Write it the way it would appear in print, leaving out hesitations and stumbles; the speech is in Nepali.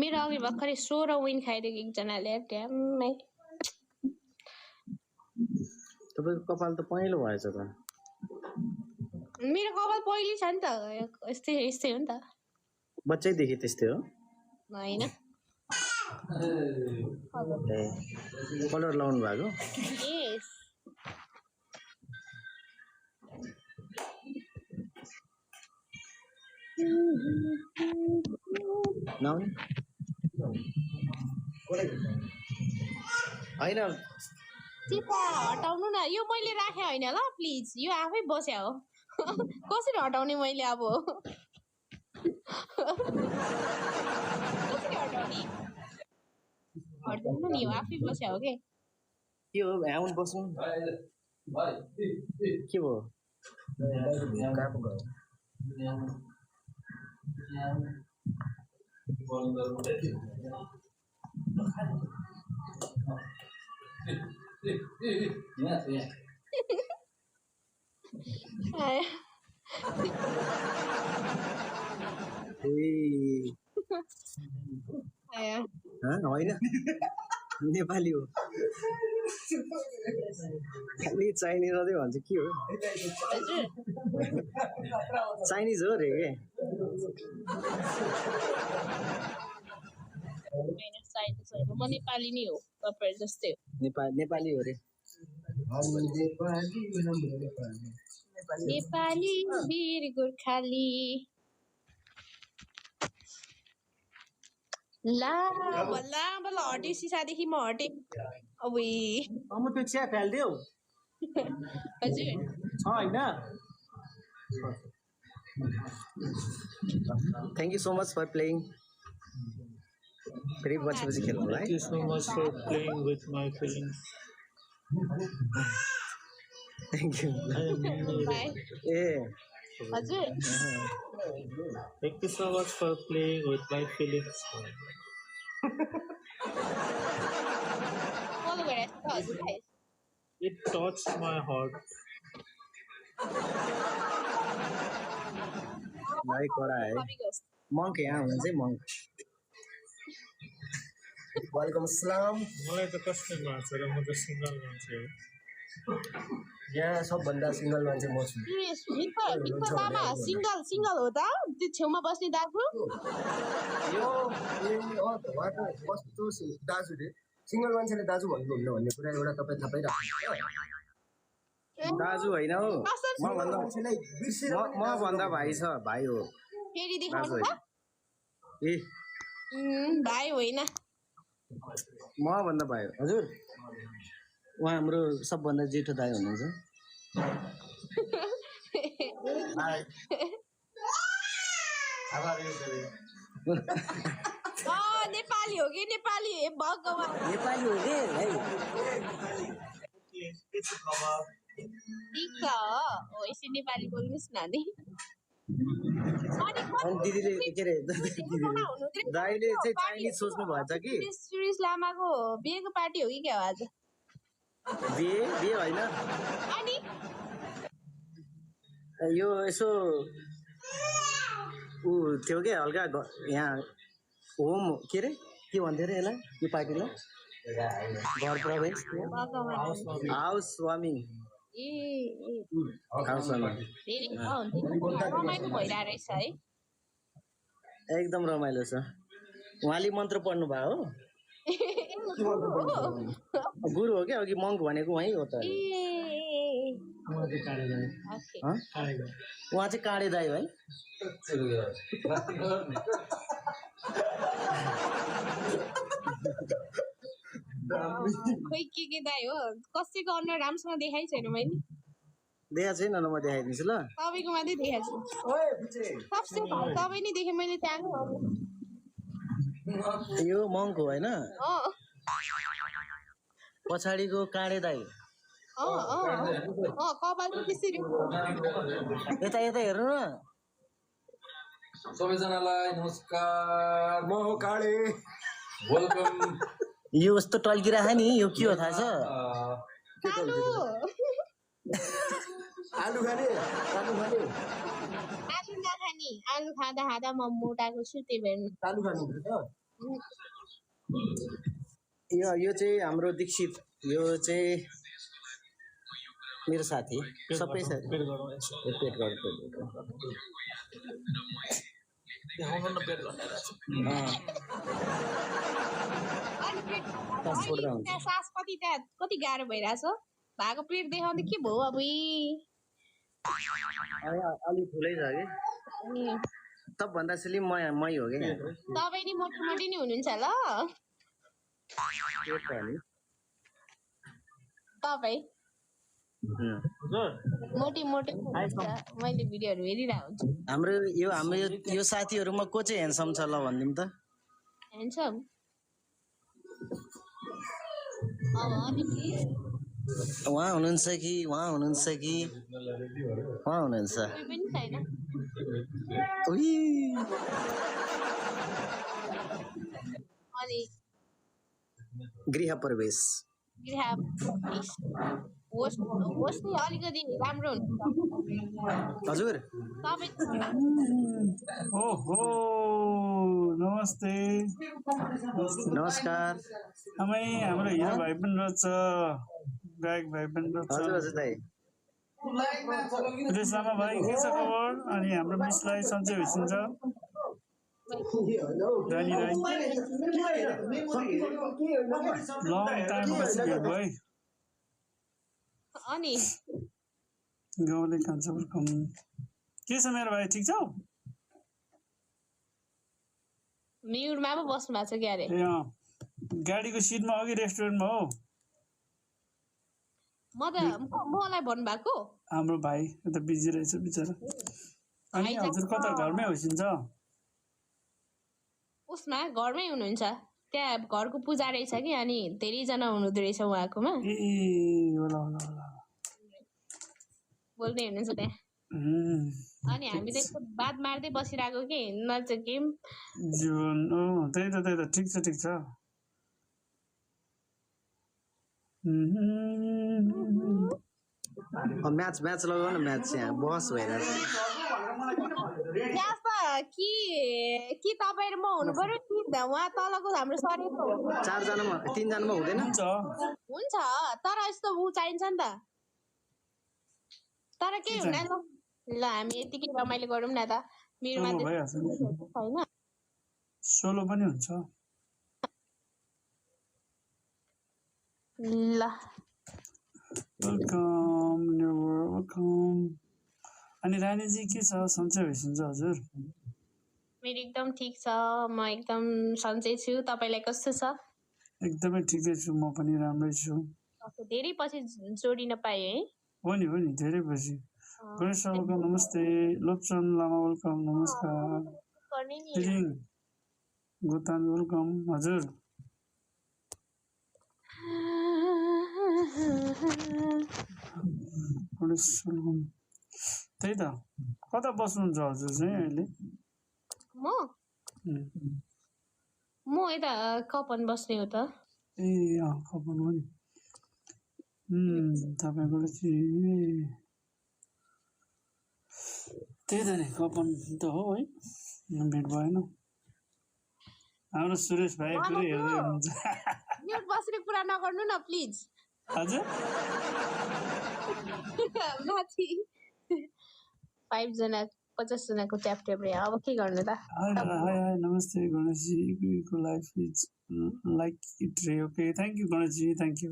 मेरो अघि भर्खरै 16 विन खाइदिएको एकजनाले ड्याम्मै तपाईको कपाल त पहेँलो भएछ त मेरो कपाल पहिली छ नि त यस्तै यस्तै हो नि त बच्चैदेखि त्यस्तै हो हैन कलर लाउनु भएको यस नाउन हैन चिपा हटाउनु न यो मैले राखे हैन ल प्लिज यो आफै बस्या हो कसरी हटाउने मैले अब कसरी हटाउने हटाउनु नि यो आफै बस्या हो के हो आउन बस्नु के भयो कहाँ गयो होइन नेपाली हो खालि चाइनिज मात्रै भन्छ के हो चाइनिज हो रे के म नेपाली नै हो तपाईहरु जस्तै नेपाली हो रे नेपाली वीर गोर्खाली ला बल्ला बल्ला हटे सिसादेखि म हटे अबे म त्यो चिया फाल्दियो हजुर छ हैन thank you so much for playing फेरि पछि खेल्नु होला Thank you so much for playing with my feelings. Thank you bye ए हजुर Thank you so much for playing with my feelings. Follow गरेछ त हजुरलाई It touched my heart. भाइ कडा है मङ्क यहाँ हुनुहुन्छ है मङ्क वालेकुम अस्सलाम मलाई त कस्तो लाग्छ र म त सिंगल मान्छे हो यहाँ सबभन्दा सिंगल मान्छे म छु मामा सिंगल सिंगल हो त त्यो छेउमा बस्ने दाजु यो कस्तो दाजु रे सिंगल मान्छेले दाजु भन्नुहुन्न भन्ने कुरा एउटा तपाईँ थाहा पाइराख्नु दाजु होइन हो म भन्दा भाइ छ भाइ हो फेरि देखाउनु त ए भाइ होइन म भन्दा भाइ हो हजुर उहाँ हाम्रो सबभन्दा जेठो दाइ हुनुहुन्छ नेपाली हो कि नेपाली भगवान नेपाली हो के भाइ ठिक छ हो यसरी नेपाली बोल्नुहोस् न नि दिदीले के अरे दाइले चाहिँ चाइनिज सोच्नु भएछ कि सुरेश लामाको बिहेको पार्टी हो कि क्या हो आज बिहे होइन अनि यो यसो ऊ थियो क्या हल्का यहाँ होम के अरे के भन्थ्यो अरे यसलाई यो पार्टीलाई घर प्रवेश हाउस वार्मिङ रमाइलो भइरहेको रहेछ है एकदम रमाइलो छ उहाँले मन्त्र पढ्नु भयो हो गुरु हो क्या अघि मङ्क भनेको उहाँ हो त उहाँ चाहिँ काँडे दाइ है खोइ के दाइ हो कसैको अनुहार राम्रोसँग देखाइ छैन मैले देखा छैन न म देखाइदिन्छु ल तपाईँको मात्रै देखाएको छु तपाईँ नै देखेँ मैले त्यहाँको यो मङ्क हो होइन पछाडिको काँडे दाइ कपाल त्यसरी यता यता हेर्नु न सबैजनालाई नमस्कार म हो काळे वेलकम यो यस्तो टल्किरहेको नि यो के हो थाहा छ आलु आलु खाने आलु खाने आलु आलु खाँदा खाँदा म मोटाएको छु त्यही भएर चालु गर्नु यो चाहिँ हाम्रो दीक्षित यो चाहिँ मेरो साथी सबै साथी पेट सास कति गाह्रो भइरहेछ भएको पेट देखाउँदा के भयो अब अलि ठुलै छ कि सबभन्दा स्लिम मै हो कि तपाईँ नि मोटी मोटी नै हुनुहुन्छ ल तपाईँ मोटी मोटी मैले भिडियोहरू हेरिरहेको हुन्छु हाम्रो यो साथीहरूमा को चाहिँ ह्यान्डसम छ ल भनिदिउँ त ह्यान्डसम उहाँ हुनुहुन्छ कि गृह प्रवेश अलिकति राम्रो हुन्छ हजुर ओहो नमस्ते नमस्कार हाम्रो हिरो भाइ पनि रहेछ गायक भाइ पनि रहेछ लामा भाइ के छ खबर अनि हाम्रो मिसलाई सन्चै होइसिन्छ रानी राई लङ टाइम पछि भेट भयो है अनि गाउँले कान्छ वेलकम के छ मेरो भाइ ठिक छौ म्युटमा पो बस्नु भएको छ क्या अरे ए गाडीको सिटमा हो कि रेस्टुरेन्टमा हो मलाई भन्नुभएको हाम्रो भाइ यता बिजी रहेछ बिचरा अनि हजुर कता घरमै होइसिन्छ उसमा घरमै हुनुहुन्छ त्यहाँ घरको पूजा रहेछ कि अनि धेरैजना हुनुहुँदो रहेछ उहाँकोमा ए होला होला होला बोल्दै हुनुहुन्छ त्यहाँ अनि हामी त बात मार्दै बसिरहेको कि नच गेम जीवन त्यही त ठिक छ म्याच लगाउन म्याच यहाँ बहस भइरहेछ कि तपाईँ म हुनु पर्यो कि उहाँ तलको हाम्रो सरेको 4 जनामा 3 जनामा हुँदैन हुन्छ तर यस्तो ऊ चाहिन्छ नि त तर के हुँदैन ल हामी यतिकै रमाइलो गरौँ न त मेरोमा छैन सोलो पनि हुन्छ ल वेलकम अनि रानीजी के छ सन्चै होइसिन्छ हजुर मेरो एकदम ठिक छ म एकदम सन्चै छु तपाईलाई कस्तो छ एकदमै ठिकै छु म पनि राम्रै छु धेरै पछि जोडिन पाए है हो नि धेरै पछि गणेश वेलकम नमस्ते लोपचन लामा वेलकम नमस्कार गोतान वेलकम हजुर गणेश वेलकम त्यही त कता बस्नुहुन्छ हजुर चाहिँ अहिले म यता कपन बस्ने हो त ए कपन हो नि तपाईँको चाहिँ त्यही त नि कपन त हो है भेट भएन हाम्रो सुरेश भाइ पुरै हेर्दै हुनुहुन्छ म्युट बस्ने कुरा नगर्नु न प्लिज हजुर माथि 5 जना 50 जनाको ट्याप रे अब के गर्नु त हाय नमस्ते गणेशजी को लाइफ इज लाइक इट रे okay thank you Ganeshji thank you